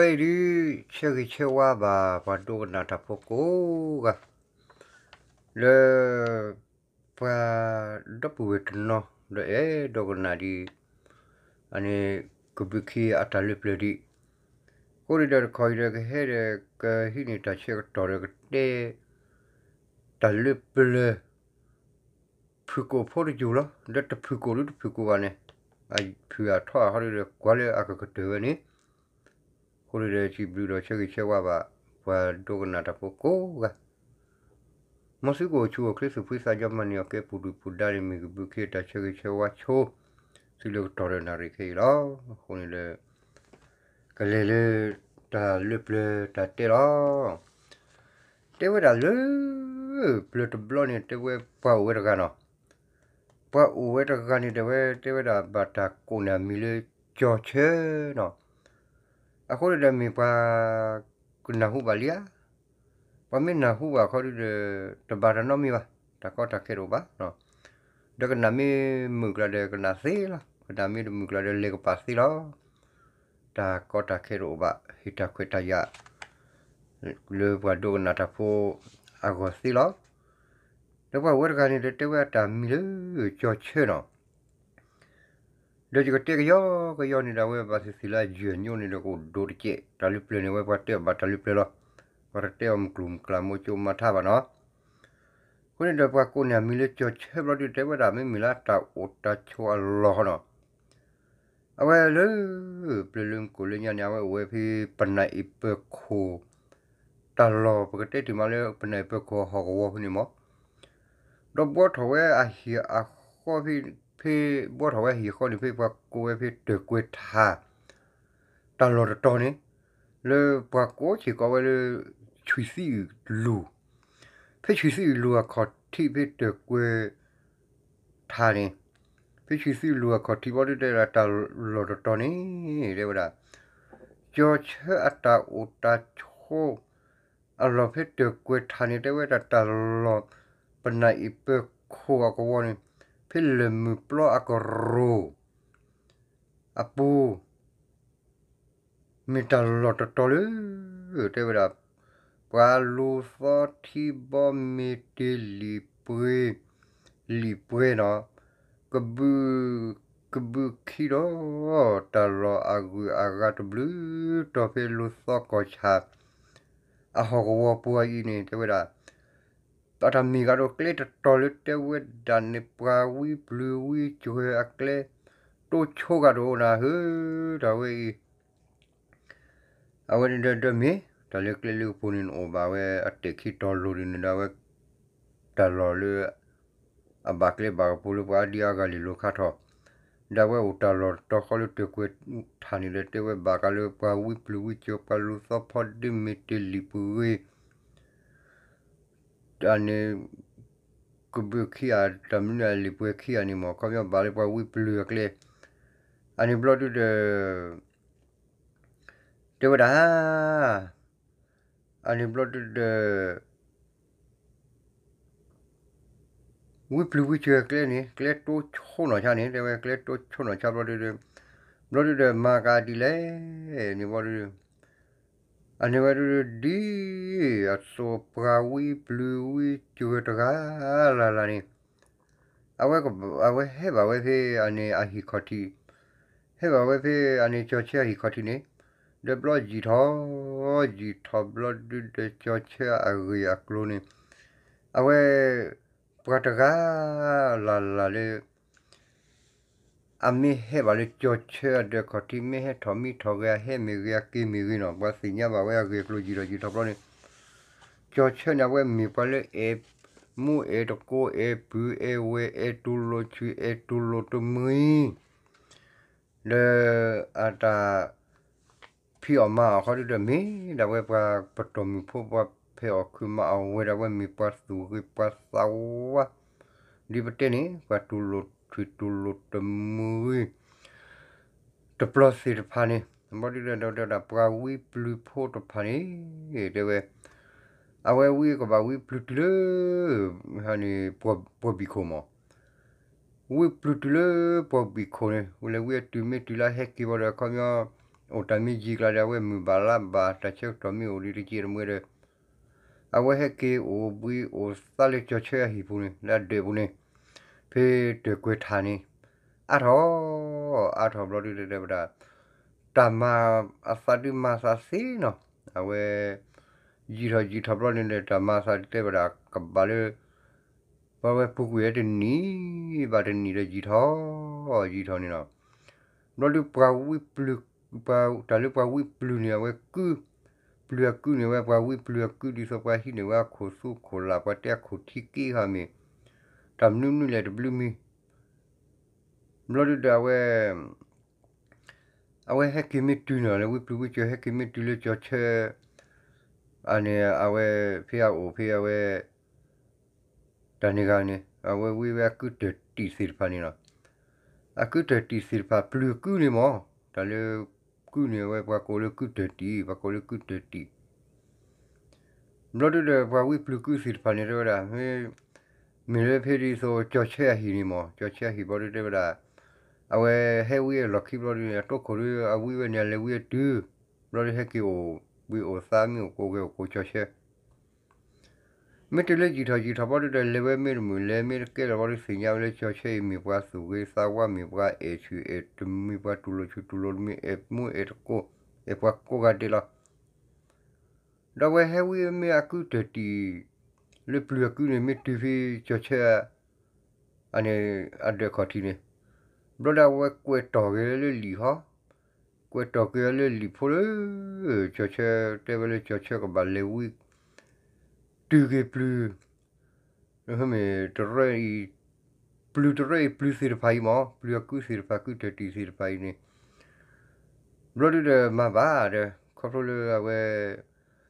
အံၤဒုး ဆၢဂ့ၤဆၢဝါဘၣ် ပှၤဒိကနၣ်တၢ်ဖိကိးဂၤ လၢ ပှၤဒီပုၢ်ဝဲၢ်တနီၤ ဒီးအဲၣ်ဒိးကနၣ်ဒံး အန့ၣ် ကဘုးခံအတၢ်လၢပျၢၤဒံး, အဃိန့ၣ်ဒီးတခီအံၤဒီးကဟဲဒီး ကဟံးန့ၢ်တၢ်ဆၢကတီၢ်ဒီးကတဲ တၢ်လၢပျၢၤ ဖုၣ်ကိာ်ဖိတယိာ်လီၤ. ဒီးတဖုၣ်ကိာ်ဒုတဖုၣ်ကိာ်ဘၣ်န့ၣ် အဖုၣ်အထီၣ်အဟီဒီး ကွၢ်လၢအကကတၢၢ်ဝဲန့ၣ်, အဃိန့ၣ်ဒီးစံးဘျုးဒီးဆၢဂ့ၤဆၢဝါဘၣ် ပှၤဒိကနၣ်တၢ်ဖိကိးဂၤ, မ်သုကအိၣ်ဆူၣ်အိၣ်ချ့ သူၣ်ဖှံသးညီ မၤန့ၢ်အီၣ်ကဲပူၤဒုၣ်ပူၤဒါန့ၣ် မ့ၢ်ကဘုးခံအတၢ်ဆၢဂ့ၤဆၢဝါဆိ သုလၢကတီၢ်ဒီးနၣ်ရံၣ်ခဲအံၤလီၤ. အဃိန့ၣ်ဒီး ကလဲၤလၢ တၢ်လၢပျၢၤတၢ်တဲလီၤ. တဲဝဲဒၣ်လၢ ပျၢၤတဘျီန့ၣ် တဲဝဲပှၤအိၣ်ဝဲတဂၤနီၤ, ပှၤအိၣ်ဝဲတဂၤန့ၣ် တဲဝဲ တဲဝဲဒၣ်ဘၣ်တၢ်ကိးန့ၢ်အမံၤလၢ ကၠီၤဆၢနီၤ, အဃိန့ၣ်ဒီးမ့ၢ်ပှၤ ကနၢ်ဟူဘၣ်လံဧါ, ပှၤမ့ၢ်နၢ်ဟူဘၣ်ခီဒုဒီး တဘၣ်တၢ်နီတမံၤဘၣ်, တၢ်ကီတၢ်ခဲတအိၣ်ဘၣ်, ဒီးကနၣ်မ့ၢ်မုာ်ကျါဒီးကနၣ်သ့လီၤ, ကနၣ်မ့ၢ်တမုာ်ကျါဒီးလဲၤကပၤသ့လီၤ. တၢ်ကီတၢ်ခဲတအိၣ်ဘၣ်, ဟ့ၣ်တၢ်ခွဲးတၢ်ယာ် လၢပှၤဒိကနၣ်တၢ်ဖိအဂီၢ်သ့လီၤ. ဒီးပှၤအိၣ်ဝဲတဂၤန့ၣ်ဒီးတဲဝဲအတၢ်မံၤလၢ ကၠီၤဆၢနီၤ, ဒီးယကတဲကယီကယီန့ၣ်ဒီး အဝဲဘၣ်သ့ၣ်သ့ၣ်လၢအယုၢ်အညိန့ၣ်ဒီး ကအိၣ်ဒိတကဲး, တၢ်လၢပျၢၤန့ၣ် အဝဲပှၤတဲအီၤဘၣ်တၢ်လၢပျၢၤလီၤ, ပှၤတတဲအီၤမုၢ်ကျိၤမုၢ်ကျၢ် မိၢ်ကၠိမၤထါဘၣ်နီၤ. အဃိန့ၣ်ဒီးပှၤကိးန့ၢ်အမံၤလၢ ကၠီၤဆၢဘျီဒု တဲဝဲဒၣ်မ့မ့ၢ်လၢတၢ်အိၣ်တၢ်ဆိးအလီၢ်နီၤ, အဝဲလၢ ပျၢၤလၢမုၢ်ကိၣ်လၢညါန့ၣ် အဝဲအိၣ်ဝဲဖဲ ပနၢ်အ့ၣ်ပၢၤခိၣ် တၢ်လီၢ် ပကတဲတ့ၢ်မးလၢ ပနၢ်အ့ၣ်ပၢၤခိၣ်အဟီၣ်ကဝီၤဖဲန့ၣ်မး, ဒီးဘှီထီၣ်ဝဲအဟံၣ်အဃီဖဲ, ဖဲဘှီထီၣ်ဝဲအဟံၣ်အဃီန့ၣ် ဖဲပှၤကိးဝဲဖဲတၢၢ်ကွဲၤထး တၢ်လီၢ်တတီၤန့ၣ်, လၢပှၤကိးစ့ၢ်ကီးဝဲလၢ ဆွံၣ်သံအုၣ်လူၢ်, ဖဲဆွံၣ်သံအုၣ်လူၢ်အခီၣ်ထံးဖဲတၢၢ်ကွဲၤထးန့ၣ်, ဖဲဆွံၣ်သံအုၣ်လူၢ်အခီၣ်ထံးဘျီဒု တဲဝဲဒၣ်တၢ်လီၢ်တတီၤန့ၣ် တဲဝဲဒၣ် ကၠီၤဆၢအတၢ်အိၣ်တၢ်ဆိး အလီၢ်ဖဲတၢၢ်ကွဲၤထးန့ၣ် တဲဝဲဒၣ်တၢ်လီၢ် ပနၢ်အ့ၣ်ပၢၤခိၣ်အကဝီၤန့ၣ်, ဖဲလၢၢ်မုၢ်ပျီအကရိၢ် အပူၤ မ့ၢ်တၢ်လီၢ်တတီၤလၢ တဲဝဲဒၣ် ပှၤလူၤသီထံဘီမ့ၢ်တ့ၢ်လံာ်ပှဲၤ, လံာ်ပှဲၤနီၤ, ကဘုး, ကဘုးခံဒီး တၢ်လီၢ်အဂုၤအဂၤတဘျုးတီၤဖဲလူၤသီကီၢ်ဆၣ် အဟီၣ်ကဝီၤပူၤအံၤန့ၣ် တဲဝဲဒၣ် အတၢ်မ့ၢ်ဂၤဒီးကျဲတတီၤလၢတဲဝဲဒၣ်န့ၣ် ပှၤဝံပျုၤဝံစှၢၤအကျဲ တိဆိဂၤတအိၣ်နၤဧၢ, တၢ်ဝဲအံၤ အဝဲန့ၣ်ဒီးမ့ၢ် တၢ်လၢကျဲလၢကပူၤန့ၣ် နအိၣ်ဘၣ်ဝဲအတဲာ်ခံတီၤလိၤဒ်န့ၣ်ဒီး အဝဲ တၢ်လီၢ်လၢ အဘၣ်ကျဲဘၣ်ကပူၤလၢပှၤအါဒံအါဂၤလံာ်လိၤခါထီၣ်, ဒီးအဝဲအိၣ်တၢ်လီၢ်တတီၤဃီလၢတၢၢ်ကွဲၤထးန့ၣ်ဒီး တဲဝဲဘၣ်ဃးလၢပှၤဝံပျုၤဝံစှၢၤ ပှၤလူၤသီဖီဒ့မ့ၢ်တ့ၢ်လံာ်ပှဲၤ အန့ၣ် ကဘုးခံဂၤ တၢ်မနုၤအလံာ်ပှဲၤခံဂၤန့ၣ်မ့ၢ် ခီပညီဘၣ်လၢပှၤဝံပျုၤအကျဲ, အန့ၣ်ဘျီဒုဒီး တဲဝဲဒၣ် အန့ၣ်ဘျီဒုဒီး ဝံပျုၤဝံစှၢၤအကျဲန့ၣ် ကျဲတိဆိနီၢ်ဆါန့ၣ် တဲဝဲကျဲတိဆိနီၢ်ဆါဘျီဒုဒီး ဘျီဒုဒီးမၤကဒ်လဲၣ်န့ၣ်ဘျီဒု အန့ၣ်ဝဲဒုဒ် အသိးပှၤဝံပျုၤဝံစှၢၤတဂၤလၢ်လၢ်န့ၣ် အဝဲကဘၣ် အဝဲဟဲဘၣ်ဝဲဖဲအန့ၣ်အဟံၣ်ခီၣ်ထံး, ဟဲဘၣ်ဝဲဖဲအန့ၣ်ကၠီၤဆၢအဟံၣ်ခီၣ်ထံးန့ၣ်, ဒီးဘျီယံာ်ထီၣ်, ယံာ်ထီၣ်ဘျီဒုဒီးကၠီၤဆၢအဂ့ၢ်အကျိၤန့ၣ်, အဝဲ ပှၤတဂၤလၢ်လၢ်လၢ အမ့ၢ်ဟဲဘၣ်လၢကၠီၤဆၢအဒၢးခီၣ်ထံး မ့ၢ်ဟဲထီၣ်မံထီၣ်ဂဲၤ အဟဲမ့ၢ်ဂ့ၤအက့ၤမ့ၢ်ဂ့ၤနီၤ ပှၤသ့ၣ်ညါဘၣ်ဝဲအဂ့ၢ်အကျိၤယံာ်ထီၣ်ယံာ်ထီၣ်ဘျီန့ၣ်, ကၠီၤဆၢန့ၣ် အဝဲမ့ၢ်ပှၤလၢအဲၣ်မူအဲၣ်တကိး အဲၣ်ပုၢ်အဲၣ်ဝဲၢ် အဲၣ်တူၢ်လိာ်ဆွံ အဲၣ်တူၢ်လိာ်တမှံၤ ဒီးအတၢ် ဖံးအီၣ်မၤအီၣ်ခီဒုဒီး မ့ၢ်ဒၣ်ဝဲပှၤပတီၢ်မုၢ်ဖိ ပှၤဖဲးအီၣ်ခုးမၤအီၣ်ဝဲဒၣ်ဝဲ မ့ၢ်ပှၤသူၣ်ဂ့ၤပှၤသးဝါ, ဒ်ပတဲန့ၣ် ပှၤတူၢ်လိာ်ထွံၣ်တူၢ်လိာ်တမှံၤ တပျီသ့ၣ်တဖၣ်န့ၣ် ဘျီဒုဒီး ဒၣ်ပှၤဝံပျုၤဖိတဖၣ်န့ၣ် တဲဝဲ အဝဲဝံကဘၣ်ဝံပျုၤတုၤလၢ န့ၣ် ပှၤဘံၣ်ခိၣ်မး ဝံပျုၤတုၤလၢပှၤဘံၣ်ခိၣ်န့ၣ် ဝဲလဲၤဝံအတုၤမ့ၢ်တုၤလၢဟဲက့ၤဘၣ်ဒီး အခီပညီ အိၣ်တၢ်မ့ၢ်ယံၤကျါဒီး အဝဲမုၢ်ဘၣ်လါဘၣ် တၢ်ဆၢကတီၢ်မ့ၢ်အိၣ်ဒံးတက့ၢ်တမှဲဒီး အဝဲဟဲက့ၤအိၣ်ဘှံးအိၣ်သါလၢကၠီၤဆၢအဟံၣ်ပူၤန့ၣ် လၢအဒၢးပူၤန့ၣ် ဖဲတၢၢ်ကွဲၤထးန့ၣ် အါထီၣ် အါထီၣ်ဘျီဒုတဲဝဲဒၣ် တၢ်မၤအသးဒုးမၤသးသ့နီၤ အဝဲ ယံာ်ထီၣ်ယံာ်ထီၣ်ဘျီန့ၣ်ဒီး တၢ်မၤသးတဲဝဲဒၣ်ကဘၣ်လၢ ပဝဲပူၤကွံာ်ဝဲတနံၣ်ဘၣ်တနံၣ်ဒီးယံာ်ထီၣ် ယံာ်ထီၣ်န့ၣ်လီၤ. ဘျီဒုပှၤဝံပျုၤ တၢ်လၢပှၤဝံပျုၤန့ၣ် အဝဲကု ပျုၤအကုန့ၣ်ဝဲ ပှၤဝံပျုၤအကု ဒ်သိးပှၤဟံးန့ၢ်ဝဲအခိၣ်သူခိၣ်လၢ် ပှၤတဲအခိၣ်ထံက့ဟီမ့ၢ် တၢ်မနုၤမနုၤလဲၣ်တဘျုးမံၤ ဘျီဒုဒီးအဝဲ အဝဲဟဲက့ၤမ့ၢ်တုၤန့ၣ်လီၤ လၢဝံပျုၤဝံစၢၤ ဟဲက့ၤမ့ၢ်တုၤလၢကၠီၤဆၢ အန့ၣ် အဝဲဖဲအအိၣ်ဖဲအဝဲ တၢ်န့ၣ်ဂၤန့ၣ် အဝဲဝံဝဲအကုတၢၢ်တံာ်သ့ၣ်တဖၣ်န့ၣ်လီၤ. အကုတၢၢ်တံာ်သ့ၣ်တဖၣ် ပျုၤအကုန့ၣ်မ့ၢ် တၢ်လၢကုန့ၣ် အဝဲပှၤကိးလၢကုတၢၢ်တံာ် ပှၤကိးလၢကုတၢၢ်တံာ် ဘျီဒုဒီးပှၤဝံပျုၤကုသ့ၣ်တဖၣ်န့ၣ် တဲဝဲဒၣ် မ့ၢ်လၢဖဲဒ်သိးကၠီၤဆၢအဟံၣ်န့ၣ်မ့ၢ် ကၠီၤဆၢအဟံၣ်ဘျီဒုတဲဝဲဒၣ် အဝဲဟဲဝံအလီၢ်ခံဘျီဒုန့ၣ် အတိခိၣ်ဒုအဝံဝဲန့ၣ် အလဲၤဝံအတုၤ ဘျီဒုဟဲက့ၤအိၣ်ဘှံးအိၣ်သါမ့ၢ်အိၣ်ကိးဂဲၤအိၣ်ကိးကၠီၤဆၢ မ့ၢ်တုၤလၢယံာ်ထီၣ်ယံာ်ထီၣ်ဘျီဒုဒီး လဲၤဝဲမ့ၢ်တမုာ် လဲၤမ့ၢ်တကဲလီၤဘျီဒု သ့ၣ်ညါဝဲလၢကၠီၤဆၢအံၤမ့ၢ်ပှၤသူၣ်ဂ့ၤသးဝါ မ့ၢ်ပှၤအဲၣ်ဆူၣ်အဲၣ်တမံၤ ပှၤတူၢ်လိာ်ဆူၣ်တူၢ်လိာ်တမံၤ အဲၣ်မူအဲၣ်တကိး အဲၣ်ပှၤကိးဂၤဒဲးလီၤ. ဒီးအဝဲဟဲဝံမ့ၢ်အကုတၢၢ်တံာ် လၢပျုၤအကုန့ၣ် မ့ၢ်တုၤဖဲကၠီၤဆၢ အန့ၣ် အဒၢးခီၣ်ထံးန့ၣ် ဘျီဒုအဝဲကွဲးတီၢ်က့ၤလၢလံာ်ဟီ ကွဲးတီၢ်က့ၤလၢလံာ်ဖိလၢ ကၠီၤဆၢ တဲဝဲလၢကၠီၤဆၢကဘၣ်လဲၤဝံ တုၤက့ၤပျုၤ မ့ၢ်တရၢအံၤ ပျုၤတရၢအံၤ ပျုၤသ့ၣ်တဖၣ်အံၤမ့ၢ် ပျုၤအကုသ့ၣ်တဖၣ် ကုတၢၢ်တံာ်သ့ၣ်တဖၣ်အံၤန့ၣ် ဘျီဒုဒီးမၤဘၣ်ဒီး ခီဖျိလၢအဝဲ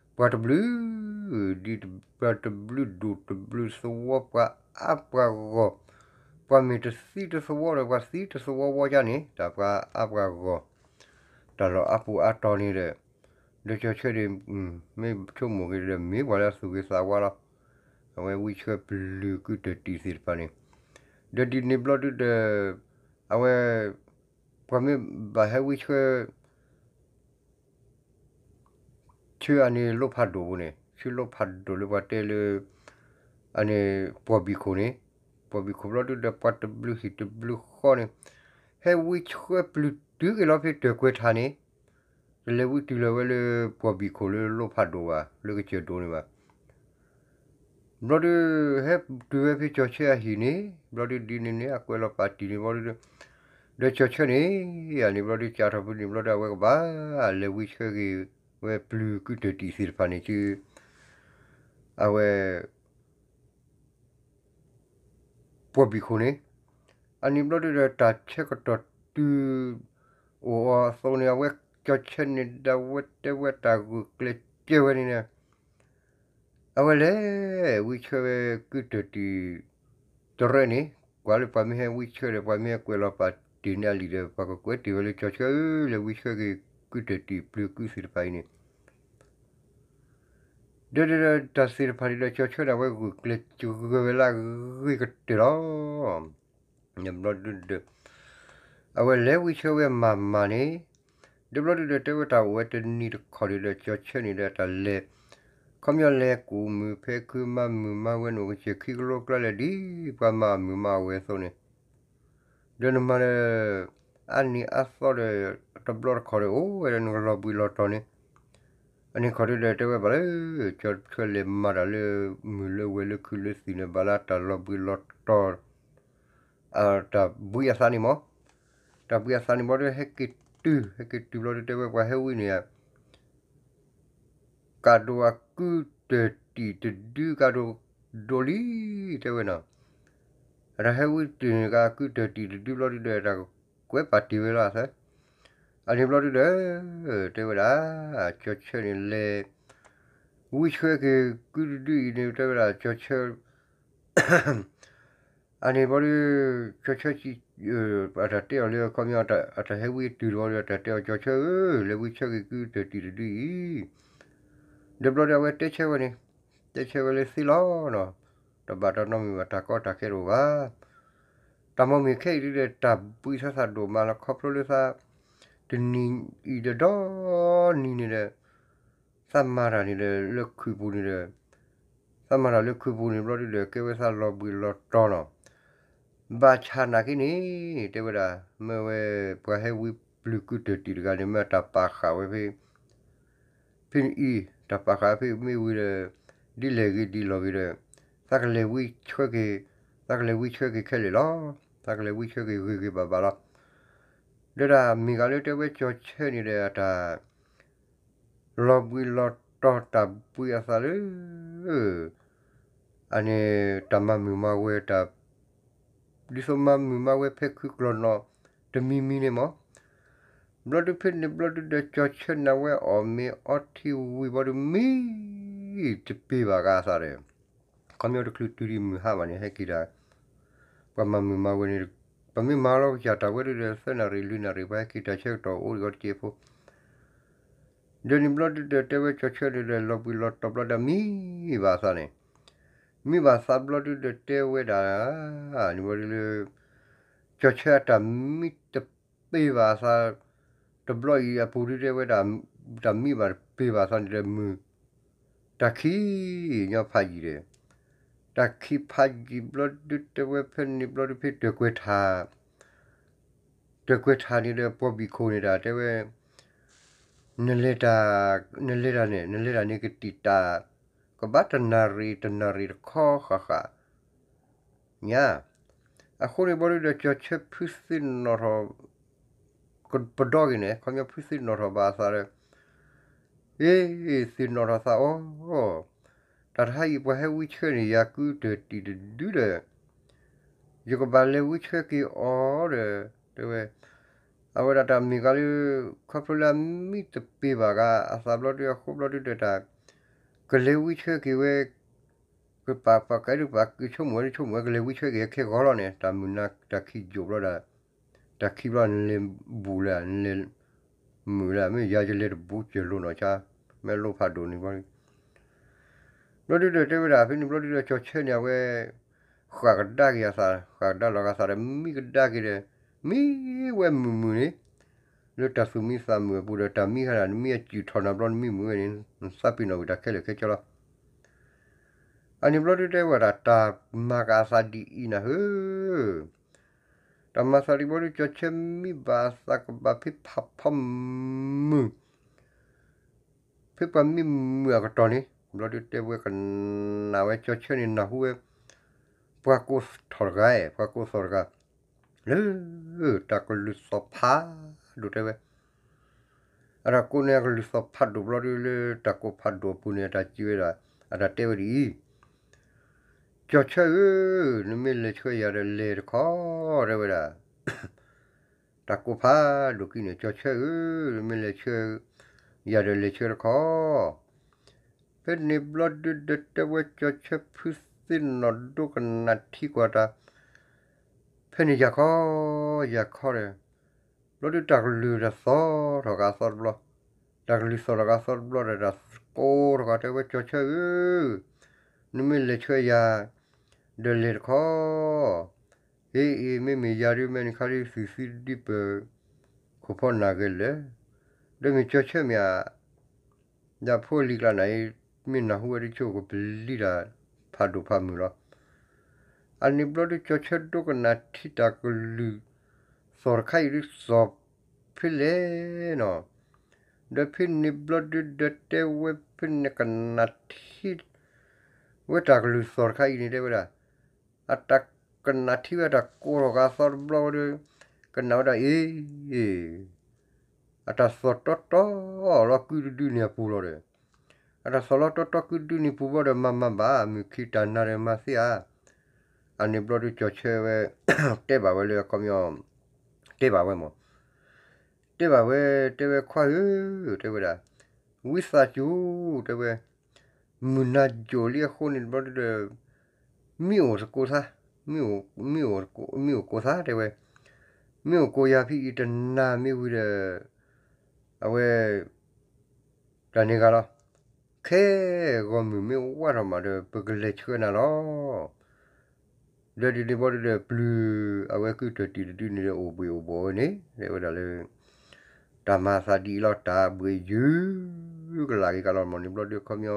ပှၤတဘျုး ဒ်ပှၤတဘျုးဒိၣ်တဘျုးသဝီ ပှၤအါပှၤဂီၢ် ပှၤမ့ၢ်တသံတသဝီဒီး ပှၤသံတသဝီဝီကါန့ၣ် တၢ်ပှၤအါပှၤဂီၢ် တၢ်လီၢ်အါပူၤအါတီၤန့ၣ်ဒီး ဒီးကၠီၤဆၢန့ၣ် မ့ၢ်ဆိကမိၣ်က့ၤဒီး မ့ၢ်ပှၤလၢအသူၣ်ဂ့ၤသးဝါလီၤ. အဝဲဝံဆှၢပျုၤကုတၢၢ်တံာ်သ့ၣ်တဖၣ်န့ၣ် ဒီးဒ်န့ၣ်ဘျီဒုဒီး အဝဲ ပှၤမ့ၢ်ဘၣ်ဟဲဝံဆှၢ ဆူအန့ၣ်လိၣ်ဖးဒိၣ်ပူၤန့ၣ် ဆူလိၣ်ဖးဒိၣ်လၢပှၤတဲလၢ အန့ၣ် ပှီၢ်ဘံၣ်ခိၣ်န့ၣ် ပှီၢ်ဘံၣ်ခိၣ်ဘျီဒုဒီး ပှၤတဘျုးဟံၣ်တဘျုးဃီန့ၣ် ဟဲဝံဆှၢပျုၤတုၤက့ၤလီၤဖဲတၢၢ်ကွဲၤထးန့ၣ် တလဲၤဝံတုၤလီၤဝဲလၢပှီၢ်ဘံၣ်ခိၣ်လၢလိၣ်ဖးဒိၣ်ဘၣ် လၢကစၢၢ်ဒိၣ်န့ၣ်ဘၣ် ဘျီဒု ဟဲတုၤဝဲဖဲကၠီၤဆၢအဟံၣ်န့ၣ် ဘျီဒုဒ်န့ၣ်န့ၣ် အကွဲးလီၤပာ်တံၢ်န့ၣ်ဘျီဒု ဒီးကၠီၤဆၢန့ၣ် အန့ၣ်ဘျီဒု ကးထီၣ်ဖဲန့ၣ်ဘျီဒု အဝဲကဘၣ်လဲၤဝံဆှၢက့ၤဝဲပျုၤကုတၢၢ်တံာ်သ့ၣ်တဖၣ်န့ၣ် အဝဲ ပှီၢ်ဘံၣ်ခိၣ်န့ၣ် အန့ၣ်ဘျီဒုဒီး တၢ်ဆၢကတီၢ်တုၤအိၣ်အီၤအသိးန့ၣ် အဝဲကၠီၤဆၢန့ၣ်ဒီး အဝဲတဲဝဲတၢ်ဂုာ်ကျဲးစၢးဝဲန့ၣ်န့ၣ် အဝဲလဲၤဝံဆှၢဝဲကုတၢၢ်တံာ်တရၢန့ၣ် ကွၢ်လၢပှၤမ့ၢ်ဟဲဝံဆှၢဒီး ပှၤမ့ၢ်ဟဲကွဲးလီၤပာ်တ့ၢ်န့ၢ်အလံာ်ဒီး ပှၤကကွဲးတ့ၢ်ဝဲလၢကၠီၤဆၢဧၢ လဲၤဝံဆှၢက့ၤကုတၢၢ်တံာ်ပျုၤကုသ့ၣ်တဖၣ်အံၤန့ၣ် ဒီးတၢ်သ့ၣ်တဖၣ်န့ၣ်ဒီး ကၠီၤဆၢန့ၣ် အဝဲဂုာ်ကျဲးစၢးဝဲလၢအဂ့ၤကတၢၢ်လီၤ. ဘျီဒုဒီး အဝဲလဲၤဝံဆှၢဝဲမၤမၤန့ၣ် ဒီးဘျီဒုဒီး တဲဝဲတၢ်အိၣ်ဝဲတနံၤတခီန့ၣ်ဒီး ကၠီၤဆၢန့ၣ်ဒီးတၢ်လဲၤ ခီပညီလဲၤကူၣ်မုာ်ဖဲခုမၤမုာ်မၤဝဲန့ၣ် အိၣ်ကစၢၢ်ခံကလိကျါလဲၣ် ဒ်ပှၤမၤအမုာ်မၤအဝဲအသိးန့ၣ် ဒီးနမၤဒီး အါနံၤအါသီဒီး တဘျီတခီဒီး အိၣ်ဝဲဒီးနကလီၤဘှံးလီၤတီၤန့ၣ် အန့ၣ်ခီဒုဒီး တဲဝဲဘၣ်လၢ ကၠီၤဆၢလဲၤမၤတၢ်လၢ မုၢ်လၢဝဲၤလၢခုလၢသံၣ်န့ၣ် ဘၣ်လၢတၢ်လီၤဘှံးလီၤတီၤ တၢ်ဘှံးအသးန့ၣ်မ့ၢ် တၢ်ဘှံးအသးန့ၣ်ဘျီဒု ဟဲက့ၤတုၤ ဟဲက့ၤတုၤဘျီဒု တဲဝဲပှၤဟဲဝံန့ၣ် ကးဒိၣ်အကုတၢၢ်တံာ်တဒု ကးဒိၣ်ဒိၣ်လံ တဲဝဲနီၤ အတၢ်ဟဲဝံတုၤန့ၣ် ကးကုတၢၢ်တံာ်တဒုဘျီဒုဒီး တၢ်ကွဲးပာ်တ့ၢ်ဝဲလီၤအသး အန့ၣ်ဘျီဒုဒီး တဲဝဲဒၣ် ကၠီၤဆၢန့ၣ်လဲၤ ဝံဆှၢက့ၤကုတဒုအံၤန့ၣ် တဲဝဲဒၣ် ကၠီၤဆၢ အန့ၣ်ဘျီဒု ကၠီၤဆၢ အတၢ်တဲအီၤလၢ ခီပညီ အတၢ်ဟဲဝံတုၤဘျီဒု အတၢ်တဲအီၤ ကၠီၤဆၢဧၢ လဲၤဝံဆှၢက့ၤကုတၢၢ်တံာ်တဒုအံၤ ဒီးဘျီဒု အဝဲတဲဆၢဝဲန့ၣ် တဲဆၢဝဲလၢသ့လီၤနီၤ တဘၣ်တၢ်နီတမံၤဘၣ် တၢ်ကီတၢ်ခဲတအိၣ်ဘၣ် တၢ်မ့ၢ်မ့ၢ်ခဲအံၤဒုဒီး တၢ်ဘှံးသးသးဒိၣ်မးလီၤ ခီဖျိလၢသး တနံၤအံၤဒီးဒီနံၤန့ၣ်ဒီး သးမၤတၢ်န့ၣ်ဒီး လၢခုးပူၤန့ၣ်ဒီး သးမၤတၢ်လၢခုးပူၤန့ၣ်ဘျီဒုဒီး ကဲဝဲသးလီၤဘှံးလီၤတီၤနီၤ. ဘၣ်ဆၣ်နာ်က့န့ၣ် တဲဝဲဒၣ် မ့ၢ်ဝဲပှၤဟဲဝံပျုၤကုတၢၢ်တံၢ်တဂၤန့ၣ် မ့ၢ်တၢ်ပာ်ဃာ်ဝဲဖဲ ဖဲနအံၤ တၢ်ပာ်ဃာ်ဖဲမ့ၢ်ဝံၤဒီး ဒ်လဲၣ်ဂ့ၤဒ်လဲၣ်ဂ့ၤဒီး သးကလဲၤဝံဆှၢက့ၤ, သးကလဲၤဝံဆှၢက့ၤခဲလၢာ်လီၤ. သးကလဲၤဝံဆှၢက့ၤဂ့ၤဂ့ၤဘၣ်ဘၣ်လီၤ. ဒီးတၢ်မ့ၢ်ဂ့ၤလၢတဲဝဲကၠီၤဆၢန့ၣ်ဒီး တၢ် လီၤဘှံးလီၤတီၤတၢ်ဘှံးအသးလၢ အန့ၣ် တၢ်မၤမုာ်မၤဝဲတၢ် ဒ်သိးမၤမုာ်မၤဝဲဖဲခုကလီၤနီၤ တမံၤမံၤန့ၣ်မး, ဘျီဒုဖဲန့ၣ်ဘျီဒုဒီး ကၠီၤဆၢန့ၣ်ဝဲအီၣ်မ့ၤအီထံဝံၤဘျီဒု မံတပ့ၤဘၣ်ဂၤအသးဒီး ခီပညီတချုးတုၤဒံးမုၢ်ဟါဘၣ်န့ၣ် ဟဲက့ၤတၢ် ပှၤမၤမုာ်မၤဝဲန့ၣ် ပမ့ၢ်မၤလီၤကစၢ်တၢ်ဝဲဒုဒီး သၢနၣ်ရံၣ်လွံၢ်နၣ်ရံၣ် ပှၤဟဲက့ၤတၢ်ဆၢကတီၢ်အိၣ်ဒံးဂီၤတက့ၢ်ဖိ ဒီးန့ၣ်ဘျီဒုဒီး တဲဝဲကၠီၤဆၢန့ၣ်ဒီး လီၤဘှံးလီၤတီၤဘျီဒီး မံဘၣ်အသးန့ၣ်, မံဘၣ်သးဘျီဒုဒီး တဲဝဲဒၣ် န့ၣ်ဘျီဒုလၢ ကၠီၤဆၢအတၢ်မံတပ့ၤဘၣ်အသး တဘျီအံၤအပူၤဒုတဲဝဲဒၣ် တၢ်မံဘၣ်တပ့ၤဘၣ်အသးန့ၣ်ဒီး မုာ် တၢ်ခံးညီဖးယံာ်ဒီး တၢ်ခံးဖးယံာ်ဘျီဒုတဲဝဲဖဲန့ၣ်ဘျီဒုဖဲတၢၤကွဲၤထး တၢၤကွဲၤထးန့ၣ်ဒီး ပှၤဘံၣ်ခိၣ်န့ၣ်ဒၣ် တဲဝဲ နလဲၤတၢ် နလဲၤတၢ်န့ၣ် နလဲၤတၢ်န့ၣ်ကတံာ်တာ် ကဘၣ်တနၣ်ရံၣ်တနၣ်ရံၣ်တခီဃၣ်ဃၣ် ညါ, အဃိန့ၣ်ဘျီဒုဒီး ကၠီၤဆၢဖုသ့ၣ်နီၣ်ထီၣ် ပဒီဂ့ၤန့ၣ် ခီပညီဖုသ့ၣ်နီၣ်ထီၣ်ဘၣ်အသးဒီး အ့ သ့ၣ်နီၣ်ထီၣ်သးအီၤ, တၢ်တဟါအံၤပှၤဟဲဝံဆှၢန့ၣ် ယၤကုတၢၢ်တံၢ်တဒုဒီး ယကဘၣ်လဲၤဝံဆှၢက့ၤအီၤဒီး တဲဝဲ အဝဲဒၣ်တၢ်မ့ၢ်ဂ့ၤလၢ ခီဖျိလၢအမံတပ့ၤဘၣ်ဂၤအသးဘျီဒုအဃိဘျီဒုဒီးတၢ် ကလဲၤဝံဆှၢက့ၤဝဲ ကပာ်ပာ်ကဲဒုပာ်ကဆိကမိၣ်ဝဲဒုဆိကမိၣ်ဝဲ ကလဲၤဝံဆှၢက့ၤခဲဂီၤလီၤန့ၣ် တၢ်မုာ်နၤတၢ်ခံးယိာ်ဘျီဒီး တၢ်ခံးဘျီနလဲၤဘူးလၢ နလဲၤမုာ်လၢ မ့ၢ်ယၤယလဲၤတဘူးစၢၤလိၤနီၢ်ဆါ မ့ၢ်လိၣ်ဖးဒိၣ်န့ၣ်ဘျီ ဘျီဒုဒီးတဲဝဲဒၣ် ဖဲန့ၣ်ဘျီဒုဒီး ကၠီၤဆၢန့ၣ် အဝဲ ဃၣ်ကဒါက့ၤအသး ဃၣ်ကဒါလီၤကသးဒီး မံကဒါက့ၤဒီး မံဝဲမုာ်မုာ်န့ၣ် လၢတၢ်သူၣ်မံသးမုာ်အပူၤဒီး တၢ်မံဟဲဒၣ် နမံအစုၣ်ထီၣ်နၤဘျီ နမံမုာ်ဝဲန့ၣ် နသးပ့ၤနီၣ်ကွံာ်တၢ်ခဲလၢာ်ခဲဆ့လီၤ. အန့ၣ်ဘျီဒုတဲဝဲဒၣ် တၢ်မၤက့ၤအသးဒ်အံၤနၤဧၢ တၢ်မၤသးဒ်ဘျီဒု ကၠီၤဆၢမံဘၣ်အသးကဘၣ်ဖဲဖးဖီမုၢ် ဖဲပှၤမံမုာ်အကတီၢ်န့ၣ် ဘျီဒုတဲဝဲကနၣ်ဝဲ ကၠီၤဆၢန့ၣ်နၢ်ဟူဝဲ ပှၤကိးထီၣ်တဂၤ ပှၤကိးသီၣ်တဂၤ လၢ တၢ်ကလုၢ်သီၣ်ဖးဒိၣ်တဲဝဲ အတၢ်ကိးန့ၢ်အကလုၢ်သီၣ်ဖးဒိၣ်ဘျီဒုလၢ တၢ်ကိးဖးဒိၣ်အပူၤန့ၣ် အတၢ်စံးဝဲဒၣ် အတၢ်တဲဝဲဒ်အံၤ, ကၠီၤဆၢဧၢ, နမ့ၢ်လဲၤဆှၢယၤဒီးလဲၤတခီ တဲဝဲဒၣ် တၢ်ကိးဖးဒိၣ်ခံန့ၣ် ကၠီၤဆၢဧၢ, နမ့ၢ်လဲၤဆှၢယၤဒီးလဲၤဆှၢတခီ, ဖဲန့ၣ်ဘျီဒုဒီးတဲဝဲကၠီၤဆၢဖုသ့ၣ်နီၣ်ဒိကနၣ်ထံကွၢ်တၢ်, ဖဲန့ၣ်ယၤခီ, ယၤခီဒီး, ဘျီဒုတၢ်ကလုၢ်တၢ်သီထီၣ်က့ၤအသီတဘျီ, တၢ်ကလုၢ်သီၣ်ထီၣ်က့ၤအသီတဘျီဒီး တၢ်ကိးထီၣ်က့ၤတဲဝဲကၠီၤဆၢဧၢ, နမ့ၢ်လဲၤဆှၢယၤ, ဒီးလဲၤတခီ အ့ အ့ မ့မ့ၢ်ယၤဒုး မ့ၢ်နခါဒုး သုးသံဒုးပၢၢ် ခိၣ်ဖီနၢ်ဂ့ၤလၢာ်, ဒီးမ့ၢ်ကၠီၤဆၢမ့ၢ်ဧါ, ယဖိလံၤကျါနၤအံၤ မ့ၢ်နၢ်ဟူဝဲဒုးဆိကပလံတၢ် ဖးဒိၣ်ဖးမုၢ်လီၤ. အန့ၣ်ဘျီဒုး ကၠီၤဆၢဒိကနၣ်ထံတၢ်ကလုၢ် သီၣ်တခါအံၤဒုးသီၣ်ဖဲလဲၣ်နီၤ, ဒီးဖဲန့ၣ်ဘျီဒုးဒီးတဲဝဲဖဲန့ၣ်ကနၣ်ထံ ဝဲတၢ်ကလုၢ်သီၣ်တခါအံၤန့ၣ်တဲဝဲဒၣ်, အတၢ်ကနၣ်ထံဝဲတၢ်ကိးထီၣ်က့ၤအသီတဘျီဝဲဒီး, ကနၣ်ဝဲဒၣ်အ့ အတၢ်သီၣ်တီတီလီၤကုဒုဒုန့ၣ်အပူၤလီၤဒီး, အတၢ်သီၣ်လီၤတီတီကုဒုန့ၣ်ပူၤဘျီဒီး မၤမၤဘၣ် မုၢ်ခံတၢ်နၤဒီးမၤသ့ဧါ, အန့ၣ်ဘျီဒုးကၠီၤဆၢဝဲ တဲဘၣ်ဝဲလၢအခီပညီ, တဲဘၣ်ဝဲမး, တဲဘၣ်ဝဲ တဲဝဲခွါဧၢ, တဲဝဲဒၣ်, ဝံသးစူၤ, တဲဝဲ, မုၢ်နၤယိာ်လံအဃိန့ၣ်ဘျီဒုးဒီး မ့ၢ်အိၣ်သကိးသး, မ့ၢ်အိၣ်ကိးသးတဲဝဲ, မ့ၢ်အိၣ်ကိးယၤဖဲအံၤတနၤမ့ၢ်ဝံၤဒီး, အဝဲ တၢ်န့ၣ်ဂၤလီၤ, ခဲဂီၤမုၢ်မ့ၢ်ဝါထီၣ်မးဒီး ပကလဲၤဆှၢနၤလီၤ. ဒီးဒ်န့ၣ်ဘျီဒုးဒီး ပျုၤအဝဲကုၢ်တၢၢ်တံၢ်တဒုန့ၣ်ဒီး အိၣ်ဘှံးအိၣ်ဘှီၣ်ဝဲန့ၣ် တဲဝဲဒၣ်လၢ တၢ် တၢ်မၤသးဒ်အံၤလီၤ တၢ်ဘှံးယုၢ်ကလာ်က့ၤကလီၤမၢ်န့ၣ် ဘျီဒုးခီပညီ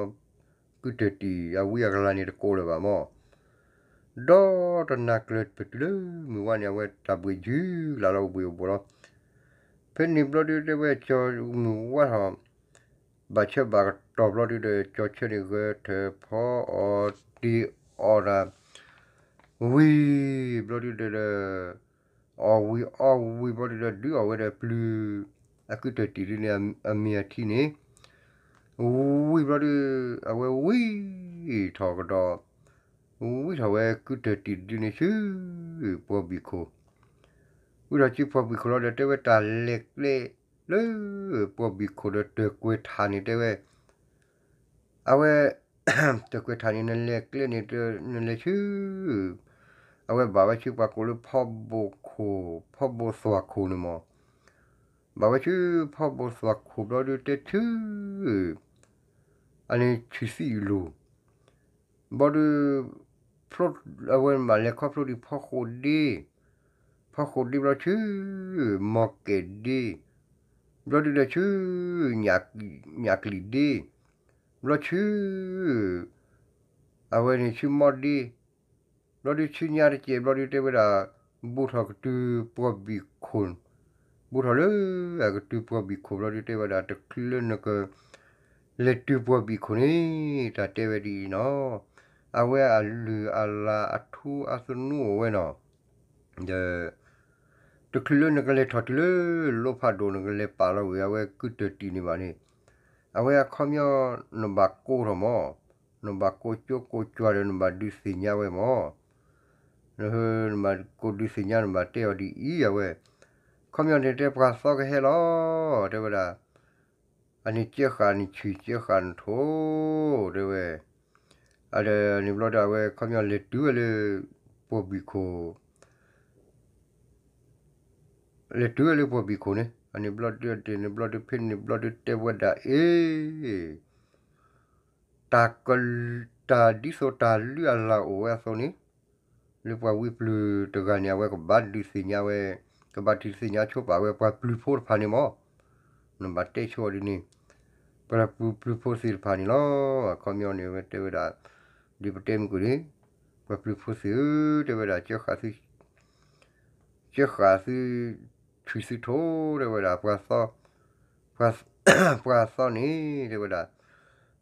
ကုၢ်တၢၢ်တံၢ်အဝံအကလၤန့ၣ်တကိးလၢၤဘၣ်မၢ် ဒီးတနၤကျၢၤပတုၤလၢမုၢ်ဝါန့ၣ် အဝဲတၢ်ဘှံးယုၢ်ကလးလီၤ အိၣ်ဘှံးအိၣ်ဘှီလီၤ. ဖဲန့ၣ်ဘျီဒုးတဲဝဲကၠီမုၢ်ဝါထီၣ် ဘၣ်ဆၢဘၣ်ကတီၢ်ဘျီဒုးဒီး ကၠီဆၢန့ၣ်ဂဲၤထၢၣ်ဖီအီၣ်တ့ၢ်အီၣ်တၢ် ဝံၤဘျီဒုးဒီး အီၣ်ဝံၤအီဝံၤဘျီဒုးဒီး ဒုးအီၣ်ဝဲဒီးပျုၤ အကုၢ်တၢၢ်တံၢ်ဒုးန့ၣ် အမ့ၢ်အထံန့ၣ် ဝံၤဘျီဒုး အဝဲဝံထီၣ်ကဒီး ဝံထီၣ်ဝဲကုၢ်တၢၢ်တံၢ်ဒုးန့ၣ်ဆူ ပှီၢ်ဘံၣ်ခိၣ်, ဝံထီၣ်ဆူပှီၢ်ဘံၣ်ခိၣ်လီၤဒီး တဲဝဲတၢ်လဲၤကျဲလၢ ပှီၢ်ဘံၣ်ခိၣ်ဒီးတၢၢ်ကွဲၤထးန့ၣ် တဲဝဲ အဝဲ တၢၢ်ကွဲၤထးန့ၣ် နလဲၤကျဲန့ၣ် နလဲၤဆူ အဝဲဘၣ်ဝဲဆူပှၤကိးလၢဖီဘိၣ်ခိၣ် ဖီဘိၣ်သွၣ်ခိၣ်န့ၣ်မၢ်, ဘၣ်ဝဲဆူဖီဘိၣ်သွၣ်ခိၣ်ဘျီဒုးတဲဆူ အန့ၣ်ဆံးသံအလိၤ ဘျီဒုး အဝဲမၤလဲၤခီဖျိဒံးဖီဃိၣ်ဒ့, ဖီဃိၣ်ဒ့ဘျီဆူ မီၢ်ကဲၣ်ဒ့, ဘျီဒုးဒီးဆူ ညၣ်ကလံၣ်ဒ့, ဘျီဆူ အဝဲန့ၣ်ဆူမီၢ်ဒ့, ဘျီဒုးဆူညါတကဲးဘျီဒုးတဲဝဲဒၣ် ဘူးထီၣ်ကတုၤပှီၢ်ဘံၣ်ခိၣ်, ဘူးထီၣ်လၢအကတုၤပှီၢ်ဘံၣ်ခိၣ်ဘျီဒုးတဲဝဲဒၣ် တချုးလၢနက လဲၤတုၤပှီၢ်ဘံၣ်ခိၣ်န့ၣ် တၢ်တဲဝဲဒ်အံၤနီၤ, အဝဲအလုၢ်အလၢ်အထူအသနူအိၣ်ဝဲနီၤ, ဒီး တချုးလၢနကလဲၤထီၣ်တုၤလၢလိဖးဒိၣ် နကလဲၤပာ်လီၤဝံၤ အဝဲကုၢ်တၢၢ်တံၢ်န့ၣ်ဘၣ်န့ၣ်, အဝဲအခီပညီ နဘၣ်ကိးထီၣ်မၢ်, နဘၣ်ကိးကၠိကိးကွၢ်ဒီးနဘၣ်ဒုးသ့ၣ်ညါဝဲမၢ်, နဘၣ်ကိးဒုးသ့ၣ်ညါ နဘၣ်တဲအီၤဒ်အံၤ အဝဲ, ခီပညီန့ၣ်တဲပှၤသီကဟဲလီၤ, တဲဝဲဒၣ် အန့ၣ်ကဲဃာ်နဆံး ကဲဃာ်နထိး တဲဝဲ, အဒီးန့ၣ်ဘျီဒီး အဝဲခီပညီလဲၤတုၤဝဲလၢ ပှီၢ်ဘံၣ်ခိၣ်, လဲၤတုၤဝဲလၢပှီၢ်ဘံၣ်ခိၣ်န့ၣ် အန့ၣ်ဘျီဒုး ဒ်န့ၣ်ဘျီဒုး ဖဲန့ၣ်ဘျီဒုးတဲဝဲဒၣ်အ့ၣ် တၢ်က, တၢ်ဒ်သိးတၢ်လုၢ်အလၢ်အိၣ်ဝဲအသိးန့ၣ်, လၢပှၤဝံပျုၢ်တဂၤန့ၣ် အဝဲကဘၣ်ဒုးသ့ၣ်ညါဝဲ, ကဘၣ်ဒုးသ့ၣ်ညါဆိပာ်ဝဲပှၤပျုၤဖိတဖၣ်န့ၣ်မၢ်, နဘၣ်တဲဆိအီၤဒ်န့ၣ်, ပှၤပျုၤဖိသ့ၣ်တဖၣ်န့ၣ်လီၤ. အခီပညီန့ၣ် အဝဲတဲဝဲဒၣ်, ဒ်ပတဲမုၢ်ကွံာ်န့ၣ်, ပှၤပျုၤဖိသ့ၣ်ဧၢ, တဲဝဲဒၣ် ကဲဃာ်သုဆံးသုထိး တဲဝဲဒၣ် ပှၤသီန့ၣ် တဲဝဲဒၣ်,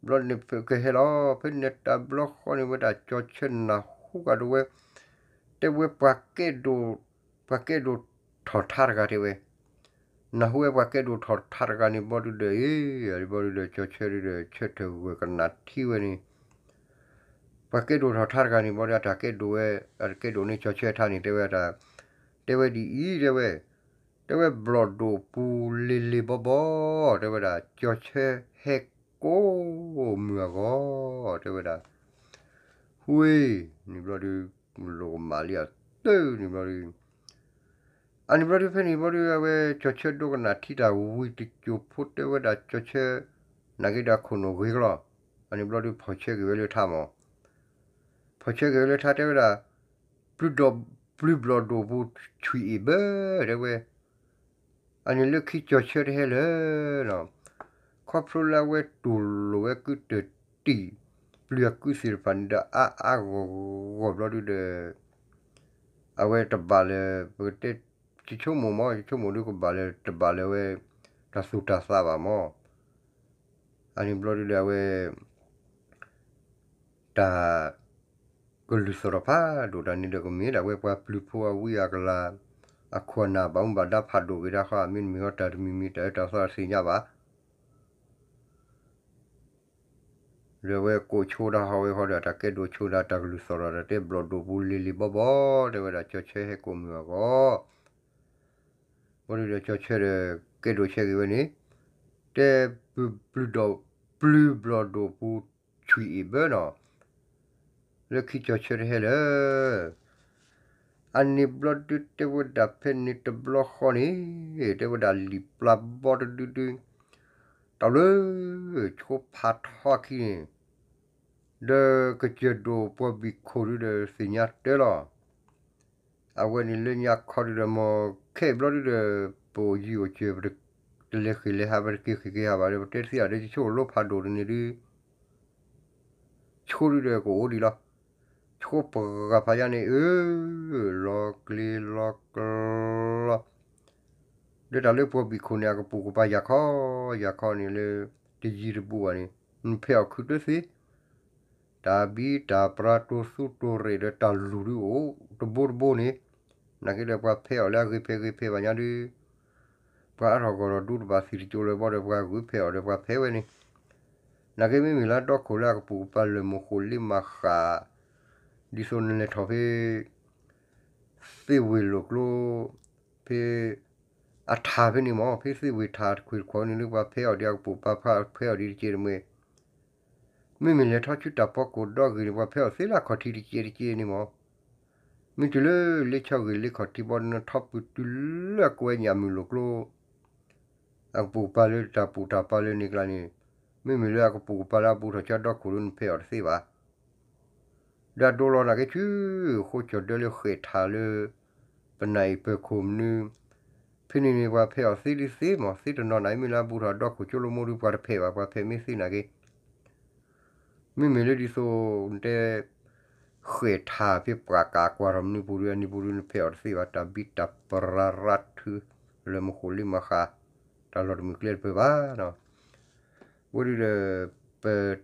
ဘျီန့ၣ်ကဟဲလီၤ. ဖဲန့ၣ်တၢ်ဘျီဃီန့ၣ်ဝဲဒၣ် ကၠီၤဆၢနၢ်ဟူကဒီးဝဲ, တဲဝဲပှၤကဲဒိၣ်, ပှၤကဲဒိၣ်ထီၣ်ထါတဂၤတဲဝဲ, နၢ်ဟူဝဲပှၤကဲဒိၣ်ထီၣ်ထါတဂၤန့ၣ် ဘျီဒုဒီး အ့ၣ် ဘျီဒုဒီး ကၠီၤဆၢဒုဒီး ဆၢထၢၣ်ဂၢၢ်ကနၣ်ထံဝဲန့ၣ် ပှၤကဲဒိၣ်ထီၣ်ထါတဂၤန့ၣ် ဘျီဒုအတၢ်ကဲဒိၣ်ဝဲ, အတကဲဒိၣ်န့ၢ်ကၠီၤဆၢထါန့ၣ် တဲဝဲဒၣ်, တဲဝဲဒ်အံၤ တဲဝဲ, တဲဝဲဘျီၣ်ဒိၣ်ပူၤလ့ၤလ့ၤဘီဘီ, တဲဝဲဒၣ် ကၠီၤဆၢဟဲကိးမုၢ်အဂီၢ်, တဲဝဲဒၣ်, ဟူဝ့ၢ်, န့ၣ်ဘျီဒု လိၣ်ကမၣ်လံအတၢ်န့ၣ်ဘျီဒု အန့ၣ်ဘျီဒု ဖဲန့ၣ်ဘျီဒု အဝဲကၠီၤဆၢဒိကနၣ်ထံတၢ်ဝံၤတစိၢ်ဖိတဲဝဲဒၣ် ကၠီၤဆၢ နာ်က့ဒီးခိၣ်နူာ်ဂ့ၤကလီၤ, အန့ၣ်ဘျီဒု ဖီၣ်ဆၢက့ၤဝဲလၢထါမၢ်, ဖီၣ်ဆၢက့ၤဝဲလၢထါတဲဝဲဒၣ်, ပျုၤဒီး, ပျုၤဘျီၣ်ဒိၣ်ပူၤဆံးအ့ၣ်ဘၢ တဲဝဲ အန့ၣ်လၢခံကၠီၤဆၢတဟဲလၢာ်နီၤ, ခီဖျိလၢအဝဲတူၢ်လိာ်ဝဲကုၢ်တၢၢ်တံၢ်, ပျုၤအကုၢ်သ့ၣ်တဖၣ်န့ၣ်ဒီးအါအါဂီၢ်ဂီၢ်ဘျီဒုဒီး အဝဲတဘၣ်လၢၤ, ပကတဲ, ယဆိကမိၣ်မၢ် ယဆိကမိၣ်ဒုကဘၣ်လၢၤ တဘၣ်လၢၤဝဲ, တၢ်သူၣ်တၢ်သးဘၣ်မၢ်, အန့ၣ်ဘျီဒုဒီးအဝဲ တၢ် ကလုၢ်သီၣ်ထီၣ်ဖးဒိၣ်တၢ်န့ၣ်ဒီး ကမ့ၢ်ဒၣ်ဝဲပှၤပျုၤဖိအဝံအကလၤ, အခိၣ်အနၢ်ဘၣ်မူဘၣ်ဒါဖးဒိၣ်က့ၤတၢ်ဃီ မ့တမ့ၢ်ဟီတၢ်တမံၤမံၤ တၢ်အၢတၢ်သီတသ့ၣ်ညါဘၣ်, ဒီးအဝဲကိးဆိဒၣ်ဟီဝဲဃီဒီး တၢ်ကဲဒိၣ်ဆိဒၣ်တၢ်ကလုၢ်သီၣ်ထီၣ်ဒီး တဲဘျီၣ်ဒိၣ်ပူၤလ့ၤလ့ၤဘီဘီ တဲဝဲဒၣ် ကၠီၤဆၢဟဲကိးမုၢ်အဂီၢ်, ဘျီဒုဒီးကၠီၤဆၢဒီး ကဲဒိၣ်ဆၢက့ၤဝဲန့ၣ်, တဲ, ပျုၤဘျီၣ်ဒိၣ်ပူၤဆံးအ့ၣ်ဘၢနီၤ လၢခံကၠီၤဆၢတဟဲလၢာ်, အန့ၣ်ဘျီဒုတဲဝဲဒၣ်ဖဲန့ၣ်တဘျီဃီန့ၣ်, တဲဝဲဒၣ်လံာ်ပျၢ်ဘီတဒုဒု, တၢ်လၢ ဆိဖးထီခံန့ၣ်, ဒီးကစၢၢ်ဒိၣ်ပှၤဘံၣ်ခိၣ်ဒုဒီးသ့ၣ်ညါတၢ်လီၤ အဝဲန့ၣ်လၢညါခီဒုဒီး မ်ခဲအံၤဘျီဒုဒီး ပအိၣ်ယံၤအိၣ်စၢၤ ပတ တလဲၤဃ့ၢ်လဲၤဟးဘၣ် တက့ၤဃ့ၢ်က့ၤဟးဘၣ်ဒီး ပတဲတသ့အီၤဒီး ယဆိၣ်လိဖးဒိၣ်တန့ၢ်ဒုး ဆိဒုဒီးကအိၣ်ဒံးလီၤ. ဆိပှၤဂၤဖးယါန့ၣ် အၢ လီၤကျ့လီၤကျီ ဒီးတၢ်လၢပှၤဘံၣ်ခိၣ်န့ၣ် အကပိာ်ကပၤယၤခီ ယၤခီန့ၣ်လၢ တယံၤတဘူးဘၣ်န့ၣ် နဖဲးအီၤခုတသ့ တၢ်ဘံၣ်တၢ်ပြၢတိၢ်သူတိၢ်ရ့ၣ်ဒီးတၢ်လူၢ်ဒုးအိၣ်တဘိတဘိန့ၣ်, နာ်က့ဒီးပှၤဖဲးအီၤလၢအဂ့ၤဖဲးဂ့ၤဖဲးဘၣ်ညါဒုး, ပှၤအါထီၣ်ဂီၢ်ထီၣ်ဒူတဘၣ်သံၣ်တကၠိလၢၤဘၣ်ဒီး ပှၤဂုာ်ဖဲးအီၤဒီးပှၤဖဲးဝဲန့ၣ်, နာ်က့မ့မ့ၢ်လၢအဒီခိၣ်လၢအကပိာ်ကပၤလၢာ်မုၢ်ဃိၣ်လ့မၤဃၣ်, ဒ်သိးနလဲၤထီၣ်ဖဲ သ့ၣ်ဝ့ၤလိာ်ကျိ ဖဲ အထးဖဲန့ၣ်မ့ၢ် ဖဲသ့ၣ်ဝ့ၤထးတခွ့ၣ်တခွီန့ၣ်လၢပှၤဖဲးအီၤဒ်အကပိာ်ကပၤ ဖဲးအီၤဒ်တက့ၢ်တမှဲ, မ့မ့ၢ်လဲၤထီၣ်ဆူတၢ်ဖီခိၣ်ဒီဂ့ၤန့ၣ် ပှၤဖဲးအီၤသ့လၢအခီၣ်ထံးတက့ၢ်တက့ၢ်န့ၣ်မ့ၢ်, မ့ၢ်တုၤလၢလ့ဆီဂ့ၤလ့ခီၣ်ထံးဘီန့ၣ် ထီၣ်ပုၢ်တုၤလၢအကွဲညၣ်မုၢ်လိာ်ကျိ အကပိာ်ကပၤလၢတၢ်ဘူၣ်တၢ်ဘါလၢန့ၣ်ကျါန့ၣ်, မ့မ့ၢ်လၢအကပိာ်ကပၤလၢအဘူးထီၣ်ဆူဒီခိၣ်ဒီးနဖဲးအီၤတသ့ဘၣ်. ဒီးအဒိလီၤနာ်က့ဆူ ဃိကၠီၣ်ဒၢလၢဃဲးထးလၢ ပနၢ်အံၤပၢၤခိၣ်မနုၤ, ဖဲန့ၣ်န့ၣ် ပှၤဖဲးအီၤသ့ဒ်သ့မ့ၢ် သ့တနီၤနၤ မ့ၢ်လၢအဘူးထီၣ်ဒီခိၣ်ကၠိလိာ်မိၢ်ဒုး ပှၤတဖဲးဘၣ် ပှၤဖဲးမ့ၢ်သ့နာ်က့ မ့မ့ၢ်လၢဒ်သိး နတဲ ဃဲးထးဖဲပှၤကးကွၢ်ထီၣ်မနုၤပူၤဒုး အနံၤပူၤဒုး နဖဲးအီၤတသ့ဘၣ် တၢ်ဘံၣ်တၢ်ပြၢရၤထု လၢမုၢ်ဃိၣ်လ့မၤဃၣ် တၢ်လီၤတမုာ်ကျဲတပၢၢ်ဘၣ်နီၤ. ဝဲဒုး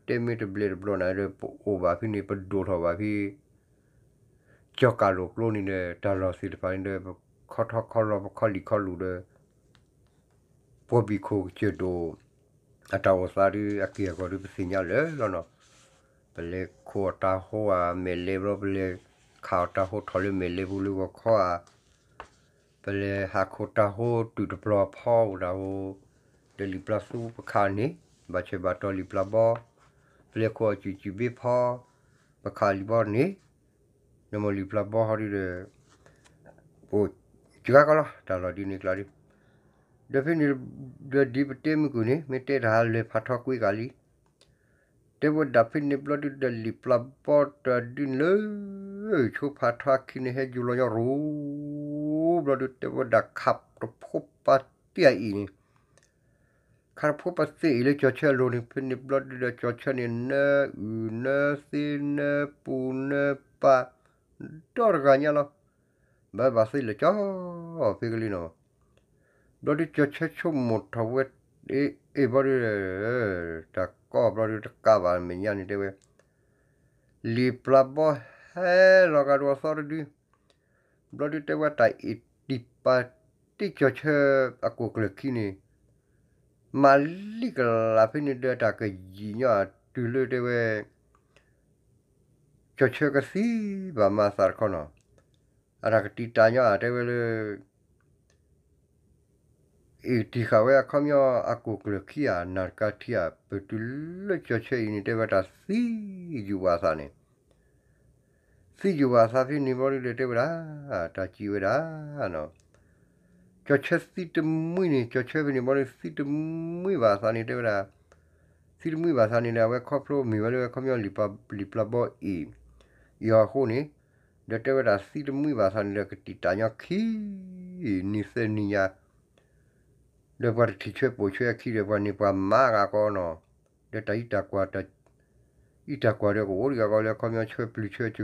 ဒီး ပတဲမ့ၢ်တဘျဲၣ်တဘျီနၤဒီး ပအိၣ်ဘၣ်ဖဲန့ၣ် ပဒိၣ်ထီၣ်ဘၣ်ဖဲ ကၠီၤကၣ်လိာ်ကျိန့ၣ်ဒီး တၢ်လီၢ်သ့ၣ်တဖၣ်န့ၣ်ဒီး ပခီထီၣ်ခီလီၤ ပခီလံာ်ခီလူၤဒီး ပှၤဘံၣ်ခိၣ်ကစၢၢ်ဒိၣ် အတၢ်အိၣ်သးဒုး အက့ၢ်အဂီၤဒုး ပသ့ၣ်ညါလၢာ်လီၤနီၤ. ပလဲၤခိးအီၤတၢ်ဟိအမဲာ်လဲၤဘျီ ပလဲၤခးအီၤတၢ်ဟိထီၣ်လၢမဲာ်လဲၤပူၤလၢဂီၤခီဧါ, ပလဲၤဟးခိးတၢ်ဟိတုၤတပျီၤဖီအိၣ်တၢ်ဟိ, ဒီးလံာ်ပျၢ်သူပခးန့ၣ်, ဘၣ်ဆၢဘၣ်တီၤလံာ်ပျၢ်ဘီ, ပလဲၤခိးအီၤစုၣ်စုၣ်ဘ့ဖီ, ပခးလံာ်ဘီန့ၣ်, နမ့ၢ်လံာ်ပျၢ်ဘီဟီဒုးဒီး အိၣ်စှၤကီလီၤ တၢ်လီၢ်ဒ်န့ၣ်ကျါဒုး, ဒီးဖဲန့ၣ် ဒီးဒ်ပတဲမုၢ်ကွံာ်န့ၣ် မ့ၢ်တဲတၢ်ဟးလၢာ်ဖးထီကွံာ်ကလံ, တဲဝဲဒၣ်ဖဲန့ၣ်ဘျီဒုးဒီးလံာ်ပျၢ်ဘီတဒုန့ၣ်လၢ ဆိဖးထီအခံန့ၣ် ဟဲယူၤလီၤညီရူၤ ဘျီဒုး တဲဝဲဒၣ်ခးတဖိပာ်တံၢ်အအံၤန့ၣ်, ခးတဖိပာ်တံၢ်အံၤလၢကၠီၤဆၢအလိၤန့ၣ် ဖဲန့ၣ်ဘျီဒုးဒီးကၠီၤဆၢန့ၣ် နၢအုၣ်နၢသ့နၢပူၤနၢပၢ် ဒီတဂၤညါလီၤ. ဘၣ်ဘၣ်သ့လၢာ်ကၠီ ဖဲကလံၤနီၤ, ဘျီဒုးကၠီၤဆၢဆိကမိၣ်ထီၣ်ဝဲ အ့ၣ်ဘျီဒုး တၢ်ကီဘျီဒုးတကးဘၣ်မဲာ်ညါန့ၣ်တဲဝဲ, လံာ်ပျၢ်ဘီဟဲလီၤဂာ်ဒိအသီတဒု, ဘျီဒုးတဲဝဲတၢ်အ့ၣ်တံၢ်ပာ်တံၢ်ကၠီၤဆၢ အကိၣ်ကျၢၢ်ခံန့ၣ် မၤလံကလးဖဲန့ၣ်ဒီးတၢ်ကယံာ်ညီအတုၤလၢတဲဝဲ ကၠီၤဆၢကသံဘၣ်မၤသးတခီနီၤ, အတၢ်ကတံာ်တာ်ညီအတဲဝဲလၢ အ့ၣ်တံၢ်ဃာ်ဝဲအခီပညီအကိၣ်ကျၢၢ်ခံဧါ နၢ်တကါထံဧါ ပတုၤလၢကၠီၤဆၢအံၤန့ၣ် တဲဝဲတၢ်သံယုာ်ဘၣ်အသးန့ၣ်, သံယုာ်ဘၣ်အသးဖဲန့ၣ်ဘျီဒုးဒီးတဲဝဲဒၣ်, တၢ်စံးဝဲဒၣ် ကၠီၤဆၢသံတမှံန့ၣ် ကၠီၤဆၢဖဲန့ၣ်ဘျီဒုး သံတမှံဘၣ်အသးန့ၣ်တဲဝဲဒၣ်, သံတမှံဘၣ်အသးန့ၣ်ဒီး အဝဲခီဖျိမ့ၢ်ဝဲလၢဝဲခီပညီလံာ်ပျၢ်ဘီအံၤ, အံၤအဃိန့ၣ်, ဒီးတဲဝဲဒၣ်သံတမှံဘၣ်အသးန့ၣ်ဒီးကတံာ်တာ်ညီခံ နံၤသၢနံၤညါ ဒီးပှၤတထံၣ်ဆၢပိာ်ဆၢအခံဒီးပှၤန့ၣ်ပှၤမၤဂၤကီနီၤ, ဒီးတၢ်အံးတၢ်ကွၢ် အံးတၢ်ကွၢ်ဒီးကအိၣ်တဂၤဃီလၢအခီပညီဆၢပျုၤဆၢစှၤ,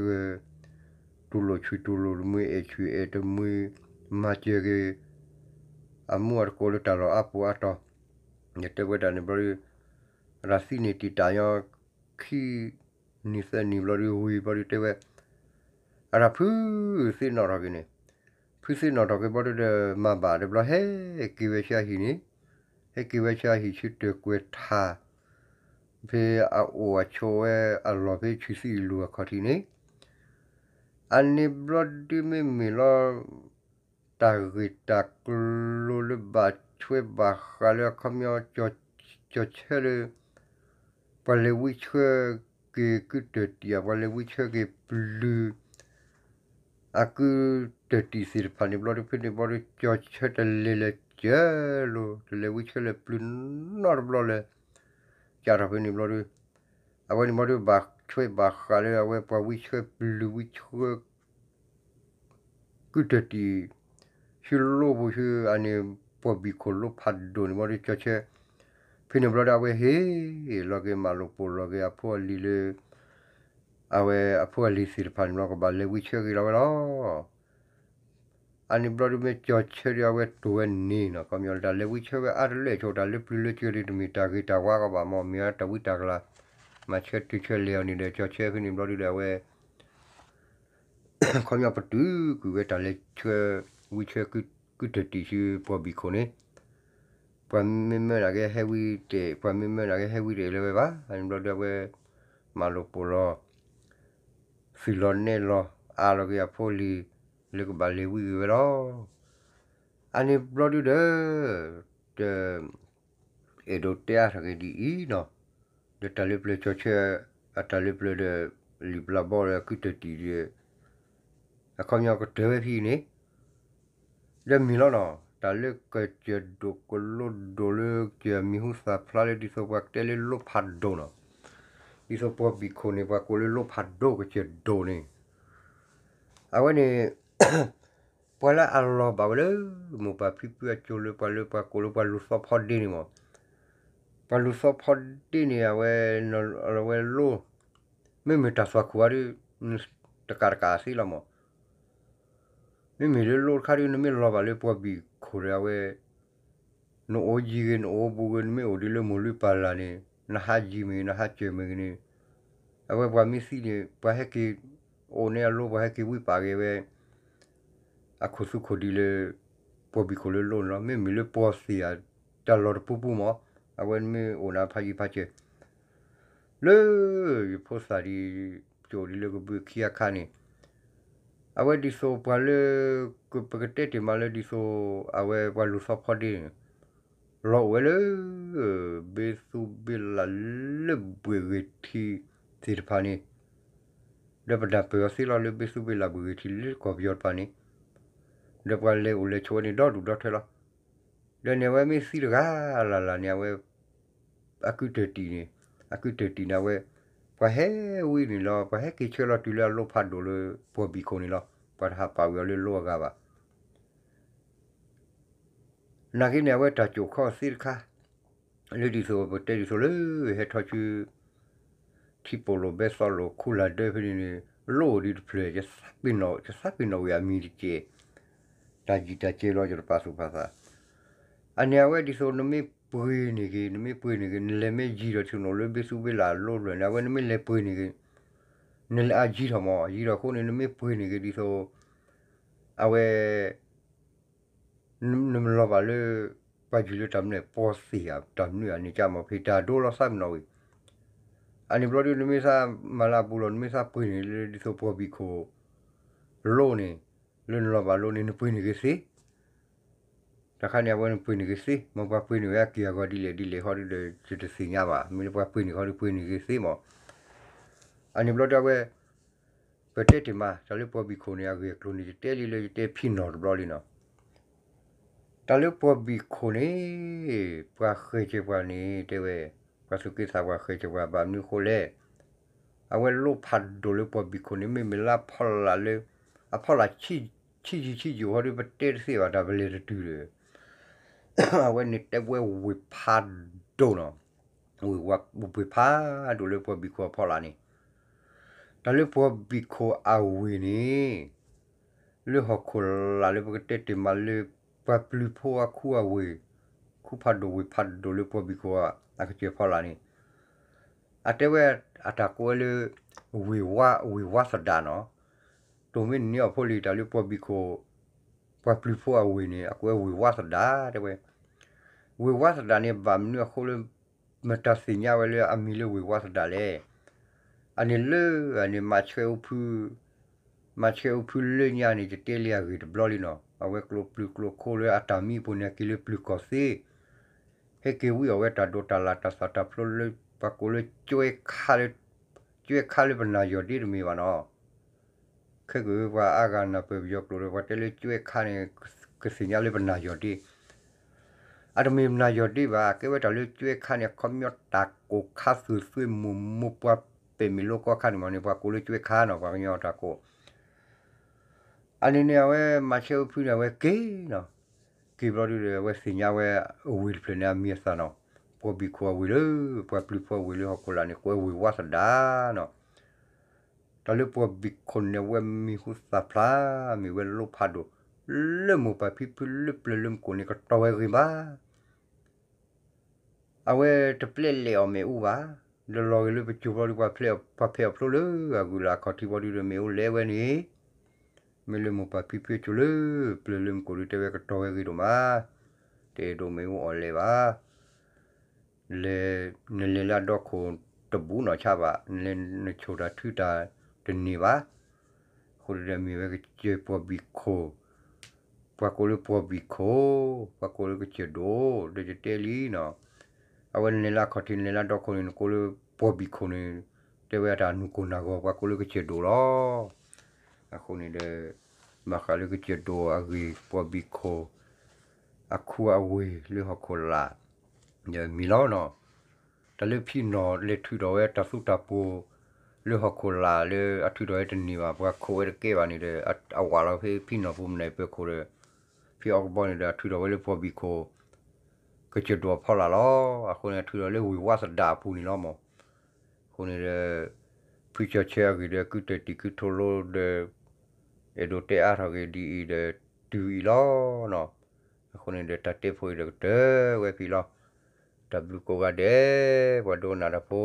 တူၢ်လိာ်ဆံးတူၢ်လိာ်တမှံ အဲၣ်ဆံးအဲၣ်တမှံ, မၤစၢၤက့ၤ အမူအတကိးလၢတၢ်လီၢ်အါပူၤအါတီၤ, ဒီးတဲဝဲဒၣ်န့ၣ်ဘျီဒုး, အတၢ်သံန့ၣ်တံာ်တာ်ညီ ခံ နံၤသၢနံၤဘျီဒုးဝံၤဘျီဒုးတဲဝဲ, အတၢ်ဖုသ့ၣ်နီၣ်ထီၣ်က့ၤန့ၣ်, ဖုသ့ၣ်နီၣ်ထီၣ်က့ၤဘျီဒုးဒီးမၤဘၣ်ဒီးဘျီဟဲက့ၤဝဲဆူအဟံၣ်န့ၣ်, ဟဲက့ၤဝဲဆူအဟံၣ်ဆူတၢၤကွဲၤထး, ဖဲအအိၣ်အဆိးဝဲအလီၢ်ဖဲဆံးသံအလိၤအခီၣ်ထံးန့ၣ်, အန့ၣ်ဘျီဒုးမ့မ့ၢ်လီၤ တၢ်ဂ့ၢ်တၢ်ကျိၤလၢဘၣ်ဆွဲဘၣ်ဃးလၢအခီပညီ ကၠီၤဆၢလၢ ပှၤလဲၤဝံဆှၢက့ၤကုတၢၢ်တံၢ်ဧါ ပှၤလဲၤဝံဆှၢက့ၤပျုၤ အကုတၢၢ်တံၢ်သ့ၣ်တဖၣ်န့ၣ်ဘျီဒုး ဖဲန့ၣ်ဘျီဒုး ကၠီၤဆၢတလဲၤလၢၤစၢၤလိၤ တလဲၤဝံဆှၢလၢၤပျုၤနီတဘျီလၢၤ ကၢ်ထီၣ်ဖဲန့ၣ်ဘျီဒုး အဝဲန့ၣ်ဘျီဒုး ဘၣ်ဆွဲဘၣ်ဃးလၢအဝဲပှၤဝံဆှၢပျုၤဝံဆှၢ ကုတၢၢ်တံၢ် ဆူလိပူၤဆူအန့ၣ် ပှၤဘံၣ်ခိၣ်လိၣ်ဖးဒိၣ်န့ၣ်ဘျီဒီး ကၠီဆၢ ဖဲန့ၣ်ဘျီဒီး အဝဲဟ့ၣ်လီၤက့ၤ မၤလိာ်ပိာ်လီၤက့ၤအဖိအလံၤလၢ အဝဲအဖိအလံၤသ့ၣ်တဖၣ်န့ၣ်ဘျီ ကဘၣ်လဲၤဝံဆၢက့ၤလီၤဝဲလီၤ. အန့ၣ်ဘျီဒီး မ့ၢ်ကၠီဆၢဒီး အဝဲတိၢ်ဝဲန့ၣ်နီၤ ခီပညီ တၢ်လဲၤဝံဆၢဝဲအါတလၢအဆိ တၢ်လၢပျုၤလၢစၢၤဒီး တမ့ၢ်တၢ်ဂ့ၤတၢ်ဝါကီးဘၣ်မ့ၢ် မ့ၢ်တၢ်ဝံတၢ်ကလၤ မၤဆၢတုၤဆၢလဲၤအီၤန့ၣ်ဒီး ကၠီဆၢဖဲန့ၣ်ဘျီဒီး အဝဲ ခီပညီပတုာ်ကွံာ်ဝဲတၢ်လဲၤဆှၢ ဝံဆှၢ ကုၢ်တၢၢ်တံၢ်ဆူပှၤဘံၣ်ခိၣ်န့ၣ် ပှၤမ့ၢ်မၢနၤက့ဟဲဝံတ့ၢ် ပှၤမ့ၢ်မၢနၤက့ဟဲဝံတ့ၢ်လၢၤဝဲဘၣ်. အန့ၣ်ဘျီဒီး အဝဲမၤလိာ်ပိာ်လီၤ သုးလီၤနဲၣ်လီၤ အါလီၤက့ၤအဖိအလံၤ လၢကဘၣ်လဲၤဝံက့ၤဝဲလီၤ. အန့ၣ်ဘျီဒုဒီး တ အဲၣ်ဒိးတဲအါထီၣ်က့ၤဒ်အံၤနီၤ, ဒီးတၢ်လၢပျၢၤကၠီဆၢ အတၢ်လၢပျၢၤဒီး လံာ်ဘျါဘီဒီးကုၢ်တၢၢ်တံၢ်ဒီး အခီပညီကတၢၢ်ဝဲဖဲအံၤန့ၣ် ဒီးမ့ၢ်လီၤနီၤ, တၢ်လၢကစၢၢ်ဒိၣ်ကလိဒိၣ်လၢကစၢၢ်မံၤဟူသၣ်ဖျါလၢဒ်သိးပှၤကတဲလၢလိၣ်ဖးဒိၣ်နီၤ, ဒ်သိးပှၤဘံၣ်ခိၣ်န့ၣ် ပှၤကိးလၢလိၣ်ဖးဒိၣ်ကစၢၢ်ဒိၣ်န့ၣ်, အဝဲန့ၣ် ပှၤလၢအလီၤဘၣ်ဝဲလၢ မိၢ်ပၢ်ဖံဖုအစိၤလၢပှၤလၢပှၤကိးလၢပှၤလူၤသီဖီဒ့န့ၣ်မး, ပှၤလူၤသီဖီဒ့န့ၣ် အဝဲ အဝဲလိၣ် မ့မ့ၢ်တၢ်သွၣ်ခိၣ်အံၤဒီး တကးတကးသ့လီၤမး, မ့မ့ၢ်လၢလိၣ်တခါဒီး နမ့ၢ်လီၤဘၣ်လၢပှၤဘံၣ်ခိၣ်ဒီး အဝဲ နအိၣ်ယံၤဂ့ၤ နအိၣ်ဘူးဂ့ၤ နမ့ၢ်အိၣ်ဒ်လၢမိၢ်လုၢ်ပၢ်လၢ်န့ၣ် နဟးယံၤမ့ၢ်ဂ့ၤ နဟးစၢၤမ့ၢ်ဂ့ၤန့ၣ်, အဝဲပှၤမ့ၢ်သံန့ၣ် ပှၤဟဲက့ၤအိၣ်န့ၢ်အလိၣ် ပှၤဟဲက့ၤဝံပာ်က့ၤဝဲ အခိၣ်သူခိၣ်ဒံးလၢ ပှၤဘံၣ်ခိၣ်လၢလိၣ်န့ၣ်လီၤ. မ့မ့ၢ်လၢပှၤသ့ၣ်ဧါ တၢ်လီၢ်တပူၤပူၤမး, အဝဲနမ့ၢ်အိၣ်နၤဖးယံၤဖးစၢၤ လၢယဖိသၣ်ဒံး ကၠိဒံးလၢကဘုးခံအခါန့ၣ်, အဝဲဒ်သိးပှၤလၢ ပကတဲတ့ၢ်မးလၢဒ်သိး အဝဲပှၤလူၤသီဖီဒ့န့ၣ် လီၤအိၣ်ဝဲလၢ ဘ့သူဘ့လၣ်လၢဘှ့ၣ်ဂ့ၤထံးသ့ၣ်တဖၣ်န့ၣ်, ဒီးပနၢ်ပၢၢ်အီၤသ့လီၤလၢ ဘ့သူဘ့လၣ်ဘှ့ၣ်ဂ့ၤထံးလၢကီၢ်ပယီၤတဖၣ်န့ၣ်, ဒီးပှၤလဲၤအိၣ်လဲၤဆိးဝဲန့ၣ် ဒီဒူၣ်ဒီထၢလီၤ. ဒီးန့ၣ်အဝဲမ့ၢ်သံတဂၤလၢ်လၢ်န့ၣ် အဝဲ အကုၢ်တၢၢ်တံၢ်န့ၣ်, အကုၢ်တၢၢ်တံၢ်န့ၣ် အဝဲ ပှၤဟဲဝံန့ၣ်လီၤ. ပှၤဟဲက့ၤဆှၢလီၤတုၤလၢအလိၣ်ဖးဒိၣ်လၢပှၤဘံၣ်ခိၣ်န့ၣ်လီၤ. ပှၤတဟးပာ်ဝံၤအီၤလၢလိၣ်အဂၤဘၣ်. နာ်က့န့ၣ် အဝဲတၢ်ကိၢ်ခီၣ်သ့တခါ လၢဒ်သိးပတဲဒ်သိးလၢ ဟဲထီၣ်ဆူ ထံပိာ်လိာ်ဘဲသီလိာ်ခူလၢ်ဒၢဖဲန့ၣ်န့ၣ် လိၣ်အိၣ်ဒံးတဖျၢၣ် ယသးပ့ၤနီၣ်ဝံၤအမံၤတကဲး, တၢ်ယံာ်တၢ်ကဲလီၤ ယတပာ်သူၣ်ပာ်သး. အန့ၣ်အဝဲဒ်သိးနမ့ၢ်ပှ့ၤန့ၢ်က့ၤ နမ့ၢ်ပှ့ၤန့ၢ်က့ၤ နလဲၤမ့ၢ်ယံၤဒီးဆူနိၣ်လၢဘ့သူဘ့လၣ်လိၣ်တဖျၢၣ်န့ၣ် အဝဲနမ့ၢ်လဲၤပှ့ၤန့ၢ်က့ၤ နလဲၤအယံၤထီၣ်မး ယံၤထီၣ်အဃိန့ၣ် နမ့ၢ်ပှ့ၤန့ၢ်က့ၤဒ်သိး အဝဲ နမ့ၢ်လီၤဘၣ်လၢ ပှၤယုၢ်လၢတၢ်မနုၤ ပှၤသ့ၣ်ဧါ တၢ်မနုၤအန့ၣ်ကမီၤ ဖဲတၢ်ဒိလီၤသးပ့ၤနီၣ်ဝံၤ အန့ၣ်ဘျီဒု နမ့ၢ်သးမၤလၢအဘူးလီၤ နမ့ၢ်သးပှ့ၤန့ၢ်လၢဒ်သိးပှၤဘံၣ်ခိၣ် လိၣ်န့ၣ် လၢနလီၤဘၣ်လိၣ်န့ၣ် နပှ့ၤန့ၢ်က့ၤသ့ တခါန့ၣ် အဝဲနပှ့ၤန့ၢ်က့ၤသ့ မ့ၢ်ပှၤပှ့ၤန့ၢ်ဝဲအက့ၢ်အဂီၤဒ်လဲၣ်ဒ်လဲၣ်ဃီဒုဒီး ယတသ့ၣ်ညါဘၣ် မ့ၢ်လၢပှၤပှ့ၤန့ၢ်ဃီဒုပှ့ၤန့ၢ်က့ၤသ့မး အန့ၣ်ဘျီဒုအဝဲ ပတဲတ့ၢ်မး တၢ်လၢပှၤဘံၣ်ခိၣ်န့ၣ် အဂ့ၢ်အကျိၤန့ၣ် ယတဲလံလၢယတဲဖံနီၢ်တဘျီလံနီၤ တၢ်လၢပှၤဘံၣ်ခိၣ်န့ၣ် ပှၤဃဲၤစၢၤပှၤန့ၣ် တဲဝဲ ပှၤသူၣ်က့သးပှၢ်ဃဲၤစၢၤပှၤ ဘၣ်မနုၤဃိလဲၣ် အဝဲလိၣ်ဖးဒိၣ်လၢပှၤဘံၣ်ခိၣ်န့ၣ် မ့မ့ၢ်လၢအဖီလာ်လၢ အဖီလာ် ဆံးယံာ်ဆံးယိာ်ဃီဒီး ပတဲတသ့ဘၣ် တၢ်ပလဲၤတတုၤဒီး အဝဲန့ၣ်တဲဝဲဝ့ၢ်ဖးဒိၣ်နီၤ ဝ့ၢ်ဖးဒိၣ်လၢပှၤဘံၣ်ခိၣ်အဖီလာ်န့ၣ် တၢ်လၢပှၤဘံၣ်ခိၣ်အဝ့ၢ်န့ၣ် လၢဟီၣ်ခိၣ်လာ်လၢပကတဲတ့ၢ်မးလၢ ပှၤပျုၤဖိအခူအဝ့ၢ် ခူဖးဒိၣ်ဝ့ၢ်ဖးဒိၣ်လၢပှၤဘံၣ်ခိၣ်အကစၢၢ်ဖီလာ်န့ၣ် အတဲဝဲအတၢ်ကိးဝဲလၢ ဝ့ၢ်ဝါ ဝ့ၢ်ဝါသဒၣ်နီၤ တိၢ်မ့ၢ်န့ၢ်အီၤဖိလံၤ တၢ်လၢပှၤဘံၣ်ခိၣ် ပှၤပျုၤဖိအဝ့ၢ်န့ၣ် အကိးဝဲဝ့ၢ်ဝါသဒၣ် တဲဝဲ ဝ့ၢ်ဝါသဒၣ်န့ၣ် ဘၣ်မနုၤအဃိလၢ မတၤသ့ၣ်ညါဝဲလၢအမံၤလၢဝ့ၢ်ဝါသဒၣ်လဲၣ်. အန့ၣ်လၢ အန့ၣ် မၤဆှဲအိၣ်ဖု မၤဆှဲအိၣ်ဖုလၢညါန့ၣ် ယတဲလံအဂ့ၢ်တဘျီလံနီၤ အဝဲကျိပျုၤကျိခိၣ်လၢအတၢ်မံအပူၤန့ၣ် အက့ၤလၢပျုၤကီၢ်သ့ ဟဲက့ၤဝံအီၤဝဲတၢ်ဒိးတၢ်လၢ်တၢ်သၣ်တၢ်ဖျိလၢ ပှၤကိးလၢ ကၠွဲခါလၢပနၢ်ယီၢ်ဒ့တမ့ၢ်ဘၣ်နီၤ ခဲကပှၤအါဂၤနၢ်ပၢၢ်ပယီၤကျိာ်ဒီး ပှၤတဲလၢကၠွဲခါန့ၣ် ကသ့ၣ်ညါလၢပနၢ်ယီၢ်ဒ့ အတမ့ၢ်ပနၢ်ယီၢ်ဒ့ဘၣ် ကဲဝဲတၢ်လၢကၠွဲခါန့ၣ် အခီပညီတၢ်ကိၢ်ခါသုးသွဲမိၢ်မိၢ်ပှၤပဲာ်မ့ၢ်လိကီခါန့ၣ်မးန့ၣ် ပှၤကိးလၢကၠွဲခါနီၤ ပှၤကညီတၢ်ကိး အန့ၣ်န့ၣ် အဝဲမၤဆှဲအိၣ်ဖုန့ၣ် အဝဲက့ၤနီၤ က့ၤဘျီဒုဒီး အဝဲသ့ၣ်ညါဝဲအဝ့ၢ်တဖျၢၣ်န့ၣ် အမံၤအသၣ်နီၤ, ပှၤဘံၣ်ခိၣ်အဝ့ၢ်လၢ ပှၤပျုၤဖိအဝ့ၢ်လၢဟီၣ်ခိၣ်လာ်န့ၣ် ကိးဝဲဝ့ၢ်ဝါသဒၣ်နီၤ. တၢ်လၢပှၤဘံၣ်ခိၣ်န့ၣ် အဝဲမံၤဟူသၣ်ဖျါ မ့ၢ်ဝဲလိဖးဒိၣ် လၢမိၢ်ပၢ်ဖံဖုလၢပျၢၤလၢမုၢ်ကိၣ်န့ၣ် ကတီၤဝဲဂ့ၤမး အဝဲတပျဲလဲၤအီၤမ့ၣ်အူဘၣ်. လၢလီၤဂ့ၤလၢပစိၤဘျီဒု ပှၤဖဲးအီၤဖျိလၢအဂုၤလၢ်အခီၣ်ထံးဘျီဒုဒီး မ့ၣ်အူလဲၤဝဲန့ၣ်, မ့ၢ်လၢမိၢ်ပၢ်ဖံဖုအစိၤလၢပျၢၤလၢမုၢ်ကိၣ်ဒု တဲဝဲကတီၤဝဲဂ့ၤဒိၣ်မး, တအဲၣ်ဒိးမ့ၣ်အူအီၤလဲၤဘၣ်. လဲၤ, နလဲၤလၢအဒီခိၣ်တဘူးနီၢ်ဆါဘၣ်, နလဲၤနဆိၣ်တၢ်ထုတၢ်တန့ၢ်ဘၣ်. အဃိန့ၣ်ဒီးမ့ၢ်ဝဲကစၢၢ်ပှၤဘံၣ်ခိၣ်, ပှၤကိးလၢပှၤဘံၣ်ခိၣ်, ပှၤကိးလၢကစၢၢ်ဒိၣ် ဒီးယတဲလံနီၤ. အဝဲနလဲၤလၢအခီၣ်ထံး နလဲၤလၢအဒီခိၣ်န့ၣ် နကိးလၢပှၤဘံၣ်ခိၣ်န့ၣ်, တဲဝဲအတၢ်နူၢ်ကိၢ်နၢ်ဂီၤ ပှၤကိးလၢကစၢၢ်ဒိၣ်လီၤ. အဃိန့ၣ်ဒီး ဘၣ်ဃးလၢကစၢၢ်ဒိၣ်အဂ့ၢ် ပှၤဘံၣ်ခိၣ် အခူအဝ့ၢ်လၢဟီၣ်ခိၣ်လာ် ဒီးမံၤလီၤနီၤ. တၢ်လၢဖံနီၢ်လဲၤထုးထီၣ်ဝဲတၢ်သူတၢ်ပှိၤ လၢဟီၣ်ခိၣ်လာ်လၢအထုးထီၣ်ဝဲတန့ၢ်ဘၣ် ပှၤခိးဝဲတကဲဘၣ်န့ၣ်ဒီး အဝးလီၤဖဲဖံနီၢ်ပူၤမနုၤပၢၤခိၣ်ဒီး ဖံအီကဘီန့ၣ်ဒီး အထုးထီၣ်ဝဲလၢပှၤဘံၣ်ခိၣ် ကစၢၢ်ဒိၣ်အဖီလာ်လီၤ. အဃိန့ၣ် အထုးထီၣ်လၢဝ့ၢ်ဝါသဒၣ်အပူၤန့ၣ်လီၤမး. အဃိန့ၣ်ဒီး ဖုကၠီဆၢအဂ့ၢ်ဒီး ကုတၢၢ်တံၢ်ကုထိလိဒီး အဲၣ်ဒိးတဲအါထီၣ်က့ၤဒ်အံၤဒီး တုၤအံၤလီၤနီၤ. အဃိန့ၣ်ဒီး တၢ်တဲဖိအံၤဒီးကတၢၢ်ဝဲဖဲလီၤ. တၢ်ဘျုးကိးဂၤဒဲး ပှၤဒိကနၣ်တၢ်ဖိ